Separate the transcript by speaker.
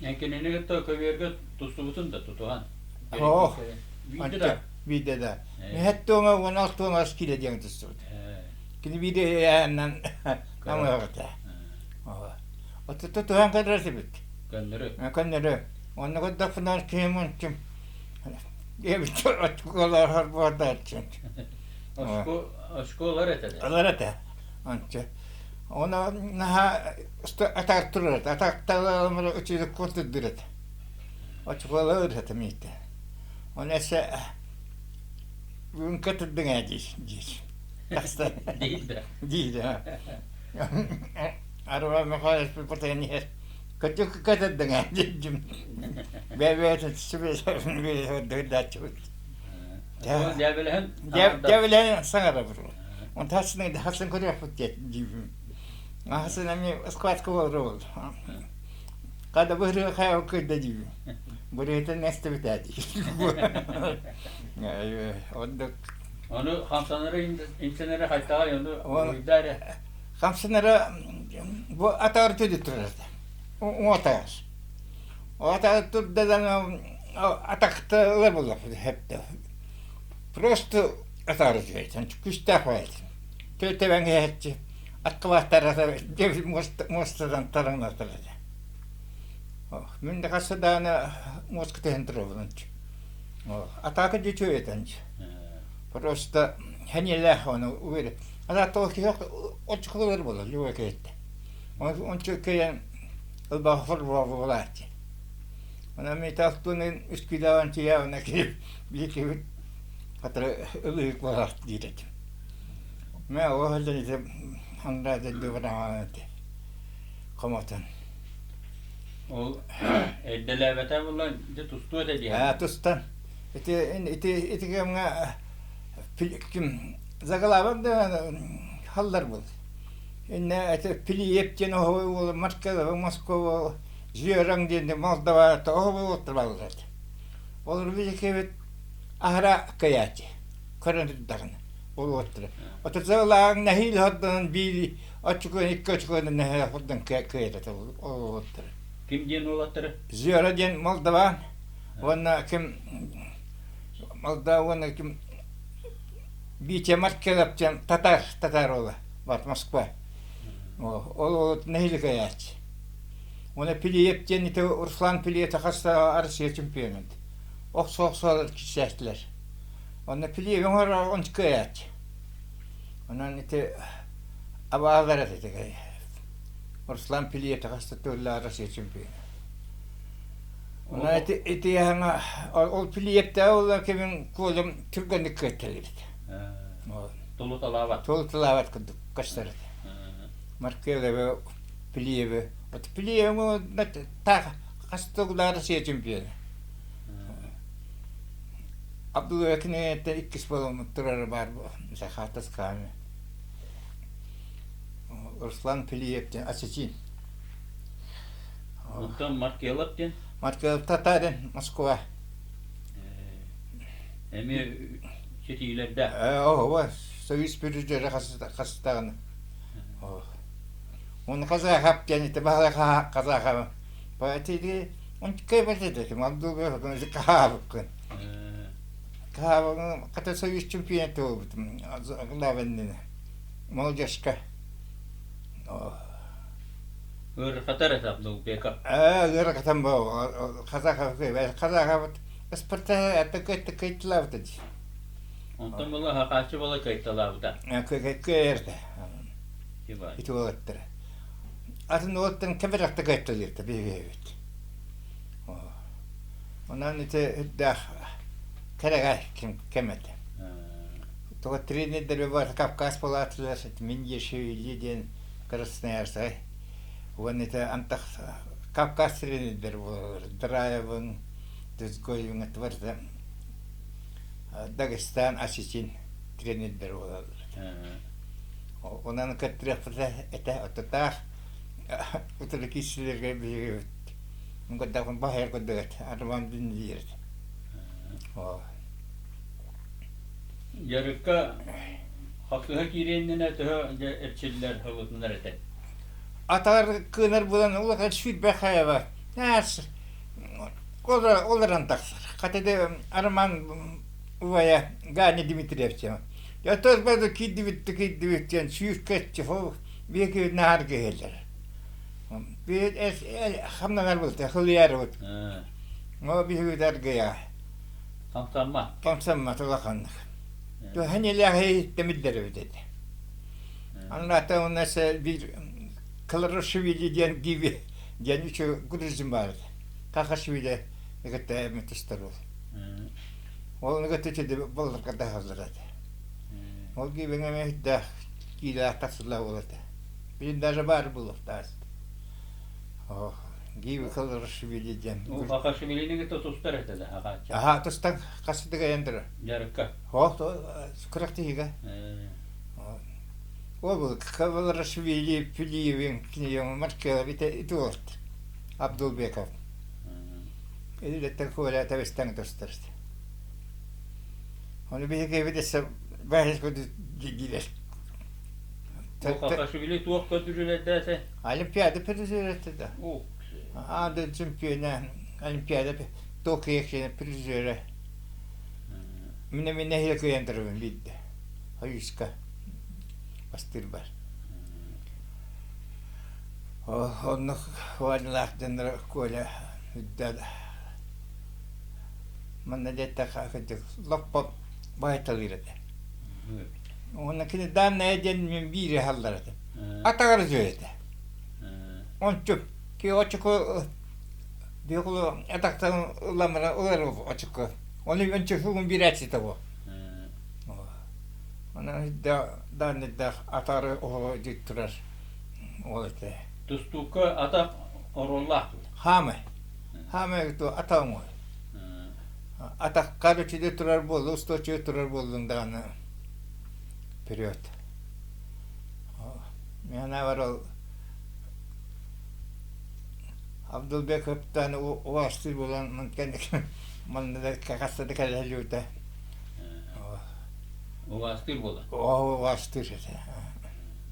Speaker 1: Эн кинини кытта көбүөргэ тустубутун да тутуһан.
Speaker 2: Оо,
Speaker 1: Биирдэ да.
Speaker 2: Биирдэ да. Мэһэт туома уон алта ас киилэ диэн тустубут. Кини биирдэ ыйааннан намыһаҕыта. Отто тутуһан көрөр этибит.
Speaker 1: Көннөрү.
Speaker 2: Көннөрү. Онно көрдөхпүнэ киһим ончум диэбит очколар хорбуордааччы.
Speaker 1: Очколар этэ.
Speaker 2: Алар этэ. Ончу. Оны наһаа атаак турар этэ. Атаакталар үчүгэй курдук этэ. Очколар этэ миитэ. Оны эсэ бүгүн кытырдыҥ ээ диир диир. Тахса
Speaker 1: Диир да.
Speaker 2: диир. Арба Михайлович потен иһэр. Кырдьык кытырдыҥ ээ диирдим. Бэйбэйэтин сүбэ-дааччыбыт.
Speaker 1: Дьээбэлэһэн
Speaker 2: Дьээбэлэһэн саҥарабыт. Онтон хасын хасын көрүөхпүт диибин. Хасын эмиэ складка олорор. Хада быһырыа хайа кыйда диибин. Бырыһытын эстибит ээ диир. Оннук.
Speaker 1: Ону хамсанары имсэнэри хайтаҕай ону уруйда эрэ.
Speaker 2: Хамсанара бу атаҕар төдү турар этэ. Уҥа Атаҕар турдадан атахта ылар буоллахпыт хэптэ. Просто атаҕар үчүгэй. Күстээх баайытын. Төтэбэҥ иһээччи аккылааттара муостадан тараҥнатар этэ. Мин да хасса даҕаны муоска түһэн турабын. Атака дьүчү этэн. Просто хэнилээх оны уверен. Ана то киһи очколор буолар любой киһиттэ. Ончу кыйан ылбахыр буолааччы. Она металлтунун үскүлээн тиявна кирип биир хатыры ылыык буолар диир этим. Мэ ол ити анда дойдубанаҕа хомотон.
Speaker 1: Ол эрдэлээбэтэ буолла дьэ тустуо этэ дии.
Speaker 2: Аа тустан. Ити ити ити кэмҥэ ким заглавок да халлар был. Инне это Пилиеп диэн оһо уол Москва Москва Жиараҥ диэн Молдова оһо буолуоттар баллар. Олор биһикибит аһара кыйааччы көрөн турдаҕына буолуоттара. Отузалааҕыҥ нэһиилэ хордонон биир оччукуон икки оччукуонун нэһиилэ хордон кыайата уолаттара.
Speaker 1: Ким диэн уолаттара?
Speaker 2: Зера диэн Молдова уонна ким Молдова уонна ким Витя Маркелов диэн татар татар уола вот Москва. Ол уолут нэһиилэ кыайааччы. Уонна Пилиев диэн ити Руслан Пилиев хаста Россия чемпионун. Охсо-охсо киирсээччилэр. Онно Пилиев оҥорор он кыайааччы. Онон ити абаалар этэ Руслан Пилиев хаста тылла Россия чемпиона. Онон ити ити аһаҥа ол Пилиевтээ ол кимин Колям түргэнник кыайталыбыт.
Speaker 1: Тулуталаабат.
Speaker 2: Тулуталаабат курдук көстөр этэ. Маркеловы Пилиеви. Вот Пилиевы таах хас тыллаары Россия чемпиона. Абдулла кинигэттэн иккис буолан турара баар Захатас Ками. Руслан Пилиев диэн осетин.
Speaker 1: Оттон Маркелов диэн?
Speaker 2: Маркелов татарин, Москва.
Speaker 1: Эмиэ ситиилэрдээх.
Speaker 2: Оо, Союз призера хастаҕына. Он казахап диэн ити баһылай казахабын. Поэтому он кэбэтэ Абдулга каһаабыккын. Каһаабыккын хата Союз чемпионата буолбутум главенныны. Молодежка.
Speaker 1: Ыарырҕатар этэ Абдулбеков.
Speaker 2: Ээ, ыарырҕатан бу казахабыт казахабыт спорта кыайталаабыта дии.
Speaker 1: Онтон була хахааччы була кыайталаабыта.
Speaker 2: Кыайарда. Ити уолаттара. Атын уолаттан кэбирэхтэ кыайталыырта биһиэбит. Онон ити үрдээх кэрэгэ кэм этэ. Тоҕо тренердэр бар Кавказ буолаатылар мин Ешевили диэн Красноярскай уонна ити антах Кавказ тренердэр буолалар Драевын, Дызгоевын это барыта Дагестан, Осетин тренердэр буолаллар. Онон кыттырыахпыта этэ отутаах утары киирсилэргэ биһигибит көрдөөхпүн баһыйар курдук этэ Арман диир
Speaker 1: Дьарыкка хапсыһа киириэн иннинэ төһө дьэ эрчиллэр ылытынар этэ?
Speaker 2: Атар кыынар булан улахан сүүрбэ хайаба. Олорон тахсар. Хата да Роман убайа Ганя Дмитриев диэн. Дьэ бары киирдибит киирдибит диэн сүүркэччи биһиги наһаар киһилэр. Хамнанар буолта, хылыйар Ол биһиги аргыйа.
Speaker 1: Хамсамма.
Speaker 2: Хамсамма улаханнык. Төһөн илээхи темирдер эбит этэ. Анната у нас биир Кларашвили диэн гиви диэн үчү грузин баар этэ. Кахашвили кытта эмитистер ол. Ол кытта ити болларга даһаллар этэ. Ол гибиҥ эмэ киилээх тахсылла ол этэ. Билин даже баар булуохтаас. Гиви Каларашвили диэн.
Speaker 1: Ол Кахашвилини кытта тустар этэ да хаачча.
Speaker 2: Аха тустан хасыдыга ендер.
Speaker 1: Дьарыкка.
Speaker 2: Хоох күрэхтиһигэ. Ол Каваларашвили Пилиевин кинигэ Маркелов ити ити олорт. Абдулбеков. Илилеттен Коля тэбистен тустар. Оны биһиги эбит баһыс дилер.
Speaker 1: Кахашвили туох көрдүрүлэрдээтэ?
Speaker 2: Олимпиада призеры да. Аан чемпиона Олимпиада Токио призеры. Мине мине нэһиилэ кыайан турабын биирдэ. Хойуска бастыырбар. Оннук Ванялаах дьонноро Коля үрдэ манна диэтэххэ кырдьык лоппоп баайталыыр этэ. Уонна кини дааннайа диэн мин биири аһаллар этэ. Атаҕар үчүгэй этэ. Ончу ки очуку биокулу атахтан ыламара ылар очуку. Оны ончу сугун биирээччитэ бу. Онон дааннайдаах атаары оһоҕо дьик турар ол этэ.
Speaker 1: Тустуукка атах оруоллаах дуо?
Speaker 2: Хаамай. Хаамай атах оҥой. Атаххар үчүгэй турар буолла, устуочуга турар буоллун даҕаны вперед. Мин санаабар ол Абдулбековтан убаастыыр буолан манна да хаста да кэлэ сылдьыбыта.
Speaker 1: Убаастыыр буолан?
Speaker 2: Оо, убаастыыр этэ.